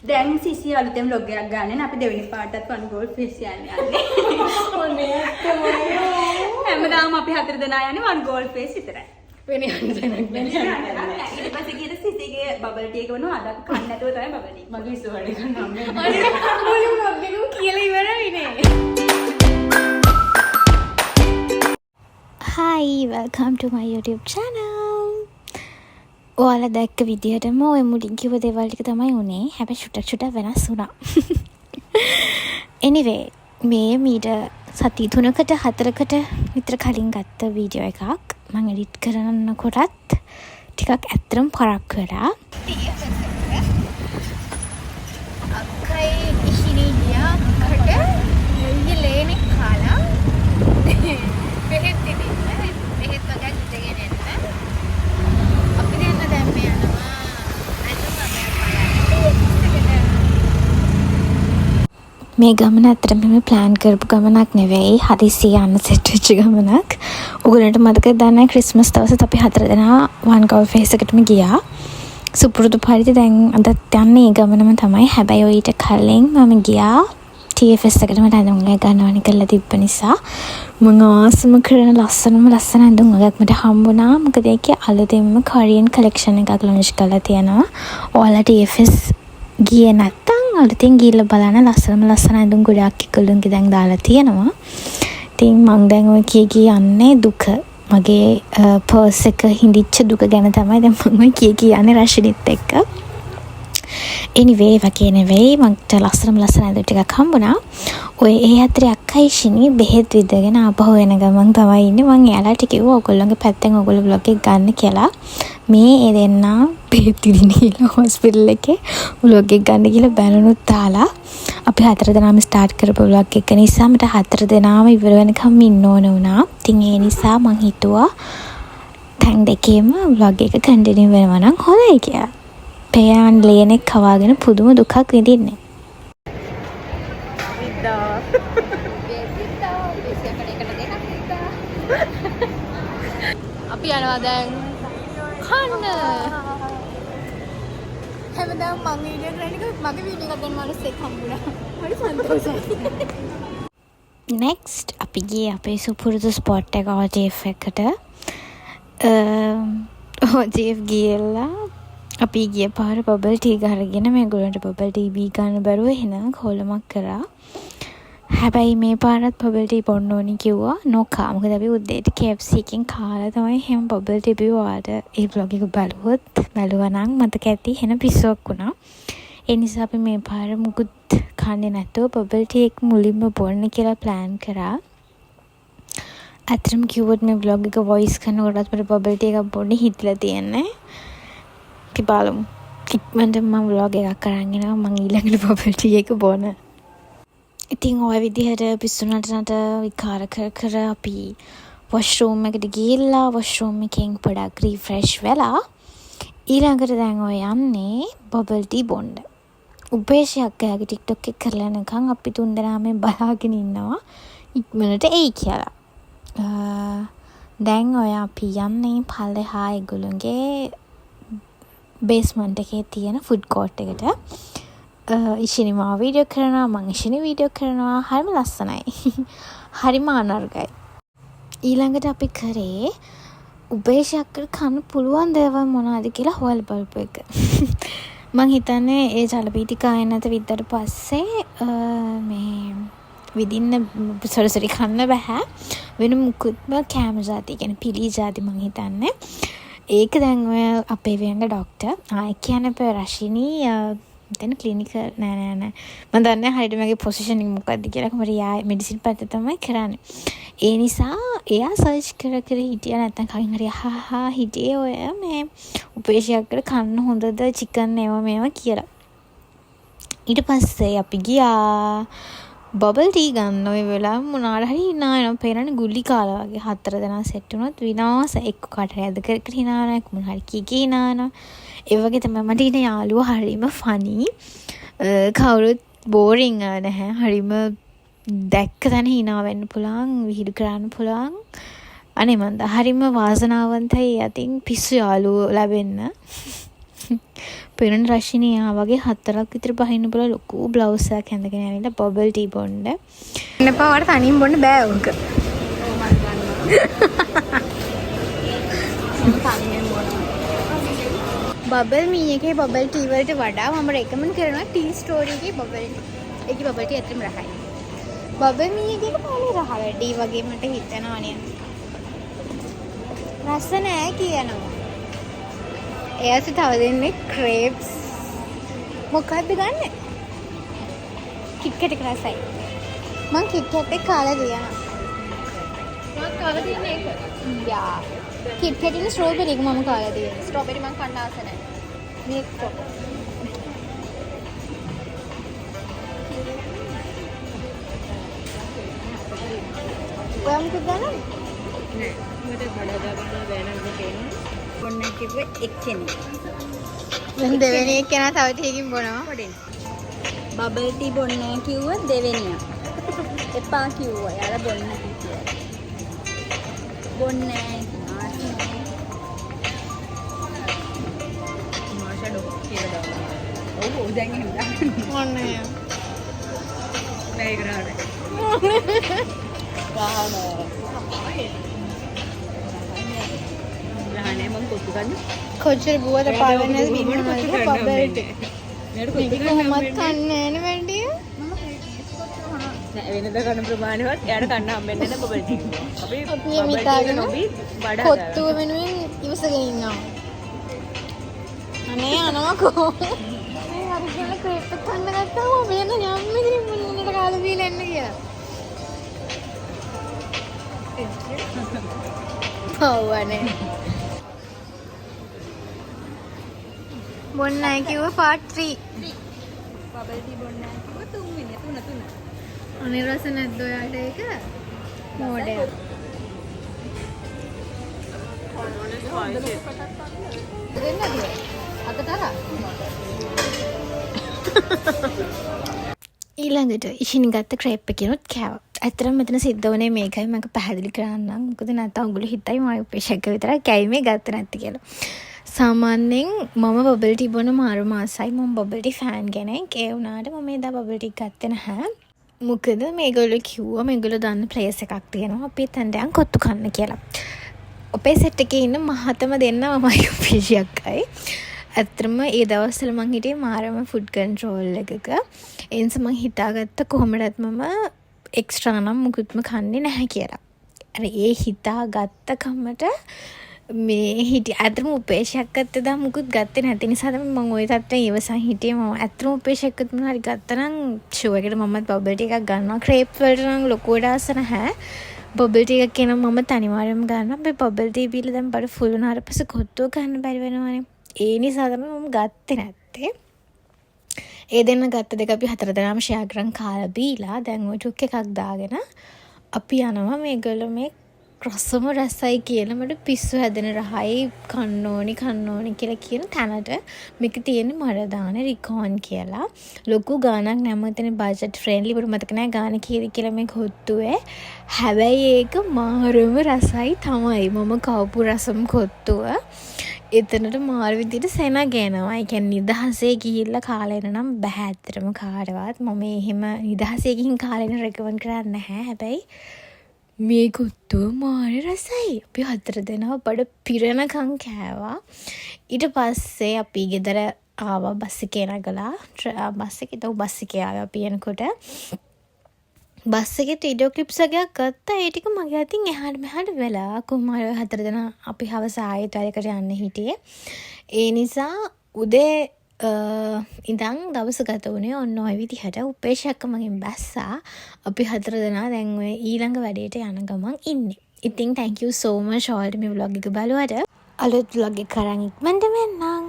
දැන් සිසි අලුතෙන් ව්ලොග් එකක් ගන්න අපි දෙවෙනි පාරටත් වන් ගෝල් ෆේස් යන්නේ යන්නේ. හැමදාම අපි හතර දෙනා යන්නේ වන් ගෝල් ෆේස් විතරයි. වෙන යන්න තැනක් නෑ. ඊට පස්සේ ගිහලා සිසිගේ බබල් ටී එක බොනවා. අද අපි කන්න නැතුව තමයි බබල් ටී. මගේ ඉස්සරහට එක නම් මුළු ව්ලොග් එකම කියලා ඉවරයි නේ. Hi, welcome to my YouTube channel. ඔයාලා දැක්ක විදිහටම ඔය මුලින් කිව්ව දේවල් ටික තමයි වුනේ. හැබැයි චුට්ටක් චුට්ටක් වෙනස් වුණා. Anyway, මේ මීට සති 3කට 4කට විතර කලින් ගත්ත වීඩියෝ එකක්. මං එඩිට් කරනකොටත් ටිකක් ඇත්තටම පරක්කු වෙලා. අක්කයි ඉෂිනි ගියා අක්කට මුල්ගේ ලේනෙක් කාලා බෙහෙත් ඉදින්න, බෙහෙත් වගේක් ඉදගෙන එන්න. අපි දෙන්න දැන් මේ යනවා ඇඳුම් වගේක් බලන්න එකට. මේ ගමන ඇත්තටම මේ ප්ලෑන් කරපු ගමනක් නෙවෙයි, හදිසියෙ යන්න සෙට් වෙච්ච ගමනක්. ඔයගොල්ලන්ට මතකද දන්නේ නැහැ, ක්‍රිස්මස් දවසත් අපි හතර දෙනා වන් ගෝල් ෆේස් එකටම ගියා. සුපුරුදු පරිදි දැන් අදත් යන්නේ ඒ ගමනම තමයි. හැබැයි ඔය ඊට කලින් මම ගියා TFS එකට, මට ඇඳුම් වගේක් ගන්න ඕනි කරලා තිබ්බ නිසා. මං ආසම කරන ලස්සනම ලස්සන ඇඳුම් වගේක් මට හම්බුණා. මොකද ඒකේ අලුතින්ම කොරියන් කලෙක්ෂන් එකක් ලොන්ච් කරලා තියෙනවා. ඔයාලා TFS ගියේ නැත්තම් අලුතින් ගිහිල්ලා බලන්න, ලස්සනම ලස්සන ඇඳුම් ගොඩාක් ඒගොල්ලන්ගේ දැන් දාලා තියෙනවා. ඉතින් මං දැන් ඔය කිය කී යන්නේ දුක. මගේ පර්ස් එක හිඳිච්ච දුක ගැන තමයි දැන් මං ඔය කිය කී යන්නේ රශිනිත් එක්ක. එනිවේ, ඒ වගේ නෙවෙයි, මට ලස්සනම ලස්සන ඇඳුම් ටිකක් හම්බුණා. ඔය ඒ අතරේ අක්කයි ඉෂිනි බෙහෙත් විදගෙන ආපහු එන ගමන් තමයි ඉන්නේ. මං එයාලට කිව්වා ඔයගොල්ලන්ගේ පැත්තෙන් ඔයගොල්ලෝ ව්ලොග් එක ගන්න කියලා. මේ ඒ දෙන්නා බෙහෙත් විදින්න ගිහලා හොස්පිටල් එකේ ව්ලොග් එක ගන්න කියලා බැලුනුත් දාලා. අපි හතර දෙනාම ස්ටාර්ට් කරපු ව්ලොග් එක නිසා මට හතර දෙනාම ඉවර වෙනකම් ඉන්න ඕන වුණා. ඉතින් ඒ නිසා මං හිතුවා තැන් දෙකේම ව්ලොග් එක කන්ටිනියු වෙනවා නම් හොඳයි කියලා. පේයන් ලේනෙක් කවාගෙන පුදුම දුකක් විඳින්නේ. විද්දා. විද්දා බේස් එකට එකට දෙකක් විද්දා. අපි යනවා දැන් කන්න. හැමදාම මං වීඩියෝ කරන එක මගේ වීඩියෝ එකක් ගන්න මිනිස්සෙක් හම්බුණා. මට සන්තෝෂයි. නෙක්ස්ට් අපි ගියේ අපේ සුපුරුදු ස්පොට් එක OGF එකට. OGF ගිහිල්ලා අපි ගිය පාර බබල් ටී එක අරගෙන මේගොල්ලන්ට බබල් ටී බී ගන්න බැරුව එහෙනම් කෝලමක් කරා. හැබැයි මේ පාරත් බබල් ටී බොන්න ඕනි කිව්වා, නොකා. මොකද අපි උදේට KFC එකෙන් කාලා තමයි එහෙම බබල් ටී බිව්වා. ඔයාලට ඒ ව්ලොග් එක බැලුවා නම් මතක ඇති එහෙන පිස්සුවක් වුණා. ඒ නිසා අපි මේ පාර මුකුත් කන්නේ නැතුව බබල් ටී එක මුලින්ම බොන්න කියලා ප්ලෑන් කරා. ඇත්තටම කිව්වොත් මේ ව්ලොග් එක වොයිස් කරනකොටත් මට බබල් ටී එකක් බොන්න හිතිලා තියෙන්නේ. අපි බලමු. ඉක්මනට මම ව්ලොග් එකක් අරන් එනවා මං ඊළඟට බබල් ටී එක බොන. ඉතින් ඔය විදිහට පිස්සු නට නට විකාර කර කර අපි වොෂ්රූම් එකට ගිහිල්ලා වොෂ්රූම් එකෙන් පොඩක් රීෆ්‍රෙෂ් වෙලා ඊළඟට දැන් ඔය යන්නේ බබල් ටී බොන්න. උපේෂ් අක්කයාගේ ටික්ටොක් එක කරලා එනකන් අපි තුන්දෙනා මේ බලාගෙන ඉන්නවා ඉක්මනට එයි කියලා. දැන් ඔය අපි යන්නේ පල්ලෙහා ඒගොල්ලොන්ගේ බේස්මන්ට් එකේ තියෙන ෆුඩ් කෝට් එකට. ඉෂිනි මාව වීඩියෝ කරනවා, මං ඉෂිනි වීඩියෝ කරනවා. හරිම ලස්සනයි. හරිම අනර්ගයි. ඊළඟට අපි කරේ උපේෂ් අක්කට කන්න පුළුවන් දේවල් මොනවද කියලා හොයලා බලපු එක. මං හිතන්නේ ඒ ජලපීතිකා එනත විද්දට පස්සේ මේ විදින්න, සොරි සොරි, කන්න බැහැ වෙන මුකුත්ම කෑම ජාති, ඒ කියන්නේ පිළි ජාති මං හිතන්නේ. ඒක දැන් ඔය අපේ ව්‍යංග ඩොක්ටර් ආ කියන්න එපා රශිනී එතන ක්ලිනිකල් නෑ නෑ නෑ, මං දන්නේ නෑ හරියට මගේ පොසිෂන් එක මොකක්ද කියලා. කොහොමද එයා මෙඩිසින් පැත්ත තමයි කරන්නේ. ඒ නිසා එයා සර්ච් කර කර හිටියා, නැත්තම් කලින් හරි අහ අහ හිටියේ ඔය මේ උපේෂ් අක්කට කන්න හොඳද චිකන් ඒවා මේවා කියලා. ඊට පස්සේ අපි ගියා බබල් ටී ගන්න. ඔය වෙලාවෙ මොනාට හරි හිනා වෙනවා. පේනවනේ ගුලි කාලා වගේ. හතර දෙනා සෙට් වුණොත් විනාශ. එක්ක කට ඇද කර කර හිනා වෙනවා, එක්ක මොන හරි කී කී හිනා වෙනවා. ඒ වගේ තමයි මට ඉන්න යාළුවෝ හරිම ෆනි. කවුරුත් බෝරින් නැහැ. හරිම දැක්ක තැන හිනා වෙන්න පුළුවන්, විහිළු කරන්න පුළුවන්. අනේ මන්ද හරිම වාසනාවන්තයි ඒ අතින් පිස්සු යාළුවෝ ලැබෙන්න. පේනවනේ රශිනී එයා වගේ හතරක් විතර බහින්න පුළුවන් ලොකු බ්ලවුස් එකක් ඇඳගෙන ඇවිල්ලා බබල් ටී බොන්න. එපා, ඔයාට තනියෙන් බොන්න බෑ ඕක. මම තනියෙන් බොනවා. බබල් මී එකේ බබල් ටී වලට වඩා මම රෙකමන්ඩ් කරනවා ටී ස්ටෝරි එකේ බබල් ටී. ඒකේ බබල් ටී ඇත්තටම රහයි. බබල් මී එකේ පානේ රහ වැඩි වගේ මට හිතෙනවා නේ. රස නෑ කියනවා. එයාට තව දෙන්නේ ක්‍රේප්ස්. මොකද්ද ගන්නෙ? කිට්කැට් එක රසයි. මං කිට්කැට් එක කාලා තියෙනවා. මං කාලා තියෙන්නේ ඒක. යා. කිට්කැට් ඉන්න ස්ට්‍රෝබෙරි එක මම කාලා තියෙනවා. ස්ට්‍රෝබෙරි මං කන්න ආස නෑ. මේක කො. ඔයා මොකද ගන්නේ? නෑ, මට බඩ හදා ගන්න බෑ නම් පේනවා. බොන්න කිව්වේ එක්කෙනෙක්. දැන් දෙවෙනි එක්කෙනා තව ටිකකින් බොනවා. බබල් ටී බොන්නේ නෑ කිව්වා දෙවෙනියා. එපා කිව්වා. යාලා බොන්නේ නැහැ කියලා. බොන්නේ නෑ ආස නෑ. මාෂා ඩොක් කියලා දානවා. ඔව් ඔව්, දැන් එහෙම දාන්න. මොන්නේ? නෑ, ඒක නෑ. රහ නෑ. රහ නෑ, මං කොත්තු කන්නේ. කොච්චර බුවද පාවෙන්නේ නැද්ද මට කොත්තු බින්න කන්න බබල් ටී. මෙයාට කොත්තු මේක කන්න කොහොමත් හම්බෙන්නේ කන්නේ නෑනේ වැඩිය. නෑ, වෙනද කන ප්‍රමාණවත් එයාට කන්න හම්බෙන්නේ නැහැ බබල් ටී. අපි අපි බබල් ටී එක මිතාගෙන නොබී බඩ කොත්තුව වෙනුවෙන් ඉවසගෙන ඉන්නවා. අනේ අනවකෝ. මේ අර කියන ක්‍රේප් එක කන්න ගත්තාම වෙන යම්ම ඉතින් මුන්නට කාලා බීලා එන්න කියලා. ඔව් අනේ. බොන්න නෑ කිව්ව පාර්ට් 3. බබල් ටී බොන්න නෑ කිව්ව තුන්වෙනි, තුන තුන. අනේ රස නැද්ද ඔයාට ඒක? මෝඩයා. දෙන්නද? අතට අර. ඊළඟට ඉෂිනි ගත්ත ක්‍රේප් එකකිනුත් කෑවා. ඇත්තටම මෙතන සිද්ධ වුණේ මේකයි, මම පැහැදිලි කරන්නම්. මොකද නැත්තම් ඔයගොල්ලෝ හිතයි මම උපේක්ෂක විතරක් ඇයි මේ ගත්තේ නැත්තේ කියලා. සාමාන්‍යයෙන් මම බබල් ටී බොන මාරු මාසයි. මම බබල් ටී ෆෑන් කෙනෙක්. ඒ වුණාට මම එදා බබල් ටී ගත්තේ නැහැ. මොකද මේගොල්ලෝ කිව්වා මේගොල්ලෝ දන්න ප්ලේස් එකක් තියෙනවා. අපි එතනට යන් කොත්තු කන්න කියලා. අපේ සෙට් එකේ ඉන්න මහතම දෙන්න මමයි උපේෂියක්කයි. ඇත්තටම ඒ දවස්වල මං හිටියේ මාරම ෆුඩ් කන්ට්‍රෝල් එකක. ඒ නිසා මං හිතාගත්ත කොහොමදත් මම එක්ස්ට්‍රා නම් මුකුත්ම කන්නේ නැහැ කියලා. අර ඒ හිතාගත්ත කමට මේ හිටියේ. ඇත්තටම උපේෂයක්වත් එදා මුකුත් ගත්තේ නැති නිසා තමයි මං ඔය තත්ත්වයෙන් ඉවසන් හිටියේ. මම ඇත්තටම උපේෂයක්වත් මොනවා හරි ගත්තා නම් ෂුවර් එකට මමත් බබල් ටී එකක් ගන්නවා. ක්‍රේප් වලට නම් ලොකුවට ආස නැහැ. බබල් ටී එකක් එනම් මමත් අනිවාර්යයෙන්ම ගන්නවා. අපි බබල් ටී බීලා දැන් බඩ ෆුල් වුණාට පස්සේ කොත්තුව ගන්න බැරි වෙනවනේ. ඒ නිසා තමයි මම ගත්තේ නැත්තේ. ඒ දෙන්න ගත්ත දෙක අපි හතර දෙනාම ෂෙයා කරන් කාලා බීලා දැන් ඔය ටුක් එකක් දාගෙන අපි යනවා. මේගොල්ලෝ මේ රසම රසයි කියලා මට පිස්සු හැදෙන රහයි කන්න ඕනි කන්න ඕනි කියලා කියන තැනට. මේක තියෙන්නේ මරදාන රිකෝන් කියලා. ලොකු ගාණක් නෑ, මම හිතන්නේ බජට් ෆ්‍රෙන්ඩ්ලි. මට මතක නෑ ගාණ කීයද කියලා මේ කොත්තුවේ. හැබැයි ඒක මාරම රසයි තමයි. මම කවපු රසම කොත්තුව. එතනට මාර විදියට සෙනග එනවා. ඒ කියන්නේ නිදහසේ ගිහිල්ලා කාලා එන්න නම් බැහැ ඇත්තටම කාටවත්. මම එහෙම නිදහසේ ගිහින් කාලා එන්න රෙකමන්ඩ් කරන්නේ නැහැ. හැබැයි මේ කොත්තුව මාර රසයි. අපි හතර දෙනා බඩ පිරෙනකන් කෑවා. ඊට පස්සේ අපි ගෙදර ආවා බස් එකේ නැගලා. බස් එකේ, ඔව් බස් එකේ ආවා අපි එනකොට. බස් එකේ වීඩියෝ ක්ලිප්ස් වගේක් ගත්තා. ඒ ටික මගේ අතින් එහාට මෙහාට වෙලා. කොහොම හරි ඔය හතර දෙනා අපි හවස ආයෙත් වැඩකට යන්න හිටියේ. ඒ නිසා උදේ ඉඳන් දවස ගත වුණේ ඔන්න ඔය විදිහට. උපේෂ් අක්කා මගෙන් බැස්සා. අපි හතර දෙනා දැන් ඔය ඊළඟ වැඩේට යන ගමන් ඉන්නේ. ඉතින් thank you so much ඔයාලට මේ vlog එක බලුවට. අලුත් vlog එක අරන් ඉක්මනටම එන්නම්.